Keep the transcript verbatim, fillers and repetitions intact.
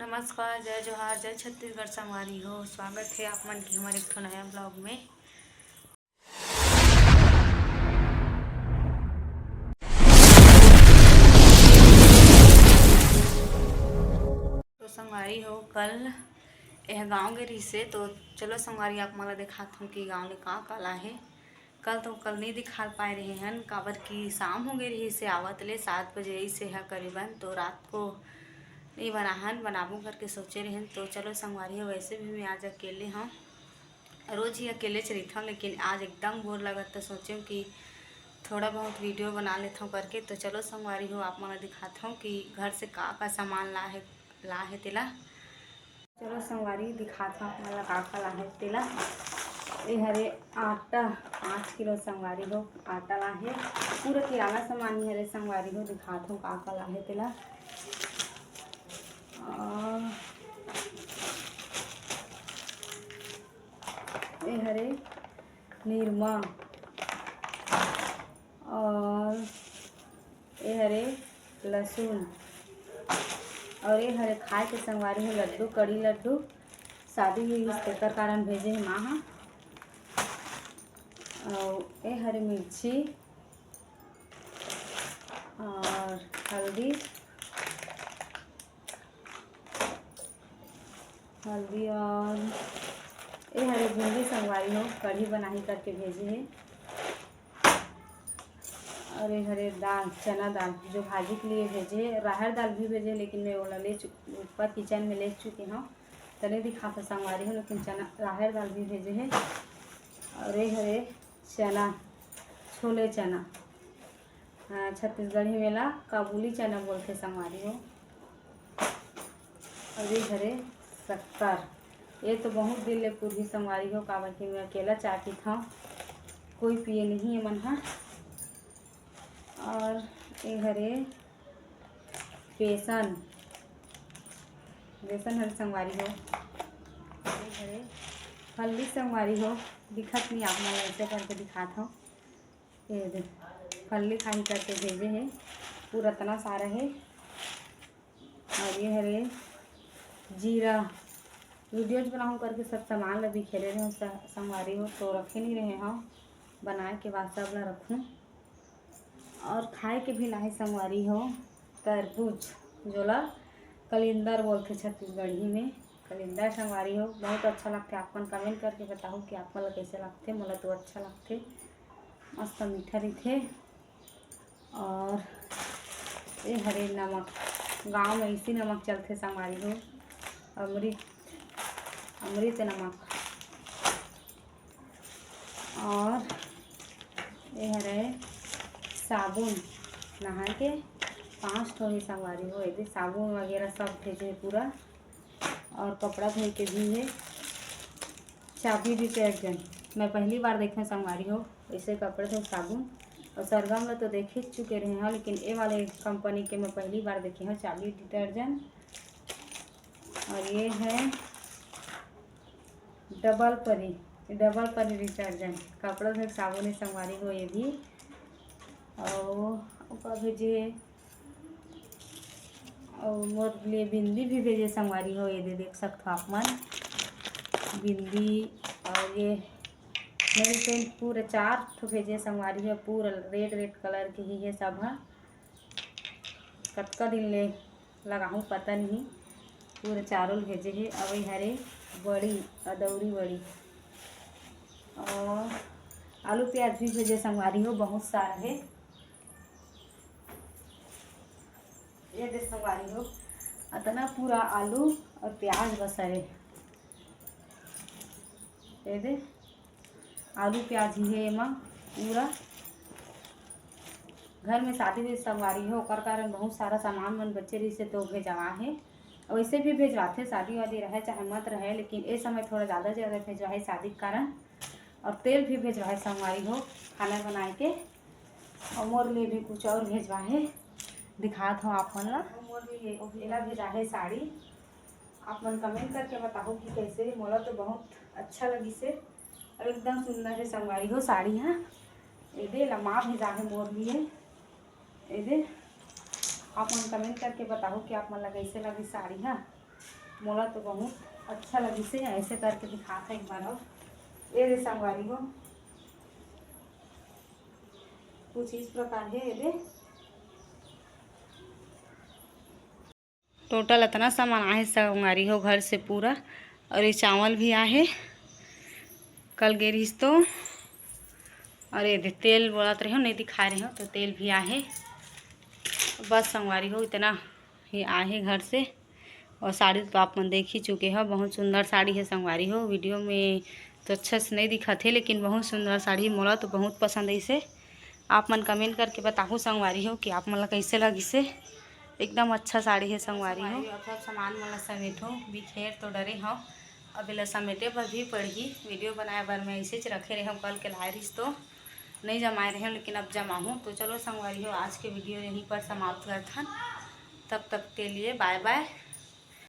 नमस्कार, जय जोहार, जय छत्तीसगढ़ संगवारी हो। स्वागत हे आप मन के हमर एक ठो नया vlog में। तो संगवारी हो, कल एह गाँव गे रहिसे, तो चलो संगवारी, आप मन ला देखात हूँ कि गाँव ले का का लाहे। कल तो कल नहीं दिखा पाए रहे हन, काबर कि शाम हो गए रहिसे आवत ले, सात बजे अइसे ह करीबन, तो रात को नहीं बनाहन, बनाबो करके सोचे रहन। तो चलो संगवारी हो, वैसे भी मैं आज अकेले हूँ, रोज ही अकेले च रहिथव, लेकिन आज एकदम बोर लगत, तो सोचें कि थोड़ा बहुत video बना लेथव करके। तो चलो संगवारी हो, आप मन ला दिखात हूँ कि घर से का का सामान ला हे, ला हे तेला। चलो संगवारी, दिखात हूँ आप मन ला का का ला हे तेला। ए हरे आटा, पाँच किलो संगवारी हो, आटा ला हे। पूरा किराना सामान ही हरे संगवारी हो, दिखात हूँ का का ला हे तेला। और ए हरे निरमा, और ए हरे लहसुन, और ए हरे खाए के संगवारी हो लड्डू, कड़ी लड्डू। शादी हुई इस तेकर कारण भेजे हे माँ ह। और ए हरे मिर्ची और हल्दी, हल्दी और ए हरे बूंदी संगवारी हो, कढ़ी बनाही करके भेजे हे। और ए हरे दाल, चना दाल, जो भाजी के लिए भेजे हे, राहर दाल भी भेजे हे, लेकिन मैं ओला ले चु-, ऊपर किचन में ले चुके हूँ, तने दिखा था संगवारी हो, लेकिन चना, राहर दाल भी भेजे हे। और ए हरे चना, छोले चना, हाँ, छत्तीसगढ़ी में ला काबुली चना बोलथे संगवारी हो। और ए हरे शक्कर, ये तो बहुत दिन ले पूरी संगवारी हो, काबर कि मैं अकेला चाय पीत हूँ, कोई पिए नहीं ये मन ह। और ए हरे बेसन, बेसन हरे संगवारी हो, ए हरे फल्ली संगवारी हो, दिखत नहीं आप मन, ऐसे करके दिखात हूँ। ये दे, फल्ली खाही करके भेजे हे, पूरा इतना सारा हे। और ये हरे जीरा, videos बनाऊँ करके सब सामान ला बिखेरे रहे स-, संगवारी हो, तो रखे नहीं रहे हूँ, बनाए के बाद सब ला रखूँ। और खाए के भी लाहे संगवारी हो तरबूज, जोला कलिंदर बोलथे छत्तीसगढ़ी में, कलिंदर संगवारी हो, बहुत अच्छा लगथे। आप मन comment करके बताओ कि आप मन ला कैसे लगथे, मोला तो अच्छा लगथे, मस्त मीठा रहिथे। और ए हरे नमक, गाँव में इसी नमक चलथे संगवारी हो, अमृत, अमृत नमक। और ए हरे साबुन, नहाए के पाँच ठो ही संगवारी हो, एदे साबुन वगैरह सब भेजे हे पूरा। और कपड़ा धोए के भी हे, चाबी detergent, मैं पहली बार देखे संगवारी हो, ऐसे कपड़ा धोए साबुन। और सरगम ला तो देखे चुके रहे हूँ, लेकिन ए वाले company के मैं पहली बार देखे हूँ, चाबी detergent। और ये है डबल परी, डबल परी detergent, कपड़ा धोए साबुन है संगवारी हो ये भी। और ओकर भेजे, और मोर लिए बिंदी भी भेजे संगवारी हो, ये दे देख सकत हो आप मन, बिंदी। और ये nail paint पूरा चार ठो भेजे संगवारी हो, पूरा red red colour के ही है सब ह। कतका दिन ले लगाहूँ पता नहीं, पूरा चारों ल भेजे हे। अउ ए हरे बड़ी, अदौरी बड़ी, और आलू प्याज भी भेजे संगवारी हो, बहुत सारा हे। ये दे संगवारी हो, अतना पूरा आलू और प्याज बस हरे। ये दे आलू प्याज ही है एमा पूरा। घर में शादी हुई संगवारी हो, ओकर कारण बहुत सारा सामान मन बचे रहिसे तो भेजवा हे। वैसे भी भेजवाथे, शादी वादी रहे चाहे मत रहे, लेकिन ए समय थोड़ा ज़्यादा ज़्यादा भेजवा हे शादी के कारण। और तेल भी भेजवा हे संगवारी हो खाना बनाए के, और मोर लिए भी कुछ और भेजवा हे, दिखात हो आप मन ला। मोर लिए एला भेजा हे साड़ी। आप मन comment करके बताओ कि कैसे हे। मोला तो बहुत अच्छा लगिस हे, और एकदम सुंदर हे संगवारी हो साड़ी हा। एदे लम्बा भेजा हे मोर लिए। एदे आप मन comment करके बताओ कि आप मन ला कैसे लगिस साड़ी हा। मोला तो बहुत अच्छा लगिस हे, ऐसे करके दिखात हे एक बार और। ये दे संगवारी हो, कुछ इस प्रकार हे, ये दे। टोटल इतना सामान आहे संगवारी हो घर से पूरा। और ये चावल भी आहे, कल गे रहिस तो। और ये दे तेल बोलत रहे हो, नहीं दिखा रहे हो, तो तेल भी आहे। बस संगवारी हो, इतना ही आहे घर से। और साड़ी तो आप मन देख ही चुके हो, बहुत सुंदर साड़ी हे संगवारी हो। वीडियो में तो अच्छा से नहीं दिखत हे, लेकिन बहुत सुंदर साड़ी, मोला तो बहुत पसंद आइस हे। आप मन कमेंट करके बताहू संगवारी हो कि आप मन ला कैसे लगिस हे। एकदम अच्छा साड़ी हे संगवारी हो। अब सब सामान मन ला समेटो, बिखेर तो डरे हो, अब एला समेटे बर भी पड़ही। वीडियो बनाए बर मैं ऐसे च रखे रहे हूँ, कल के लाए रहिस तो नहीं जमाए रहे हूँ, लेकिन अब जमाहूँ। तो चलो संगवारी हो, आज के वीडियो यहीं पर समाप्त करथन। तब तक के लिए बाय बाय।